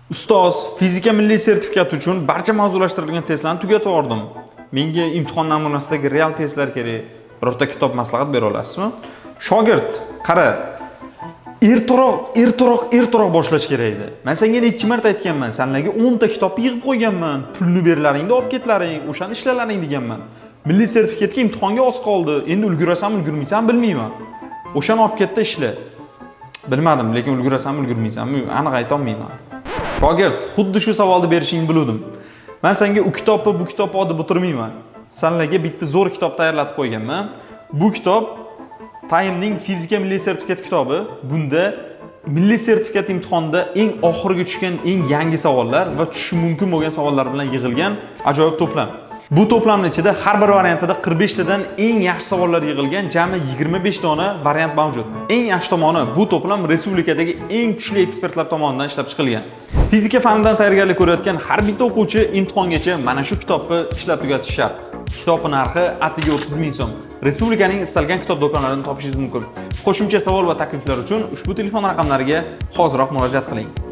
Ustoz, fizika milliy sertifikati uchun barcha mavzulashtirilgan testlarni tugatib yubordim. Menga imtihon namunasidagi real testlar kerak. Birorta kitob maslahat bera olasizmi? Shogird, qara, ertaroq, ertaroq, ertaroq boshlash kerak edi. Men senga necha marta aytganman, sanlarga 10 ta kitobni yig'ib qo'yganman. Pulni berlaringda olib ketlaring, o'shani ishlalaring deganman. Milliy sertifikatga imtihonga oz qoldi. Endi ulgurasanmi, ulgurmaysanmi, bilmayman. O'shani olib ketda ishla. Bilmadim, lekin ulgurasanmi, ulgurmaysanmi, aniq aytolmayman. Shogird, xuddi shu savolni berishingni biluvdim. Men senga u kitobni, bu kitobni olib o'tirmayman. Sanlarga bitta zo'r kitob tayyorlatib qo'yganman. Bu kitob Time'ning fizika milliy sertifikat kitobi. Bunda milliy sertifikat imtihonida eng oxirgi tushgan eng yangi savollar va tushishi mumkin bo'lgan savollar bilan yig'ilgan ajoyib to'plam. Bu to'plamning ichida har bir variantida 45 tadan eng yaxshi savollar yig'ilgan, jami 25 dona variant mavjud. Eng yaxshi tomoni, bu to'plam respublikadagi eng kuchli ekspertlar tomonidan ishlab chiqilgan. Fizika fanidan tayyorgarlik ko'rayotgan har bitta o'quvchi imtihongacha mana shu kitobni ishlab tugatishi shart. Kitob narxi atigi 30 ming so'm. Respublikaning istalgan kitob do'konlaridan topishingiz mumkin. Qo'shimcha savol va takliflar uchun ushbu telefon raqamlariga hoziroq murojaat qiling.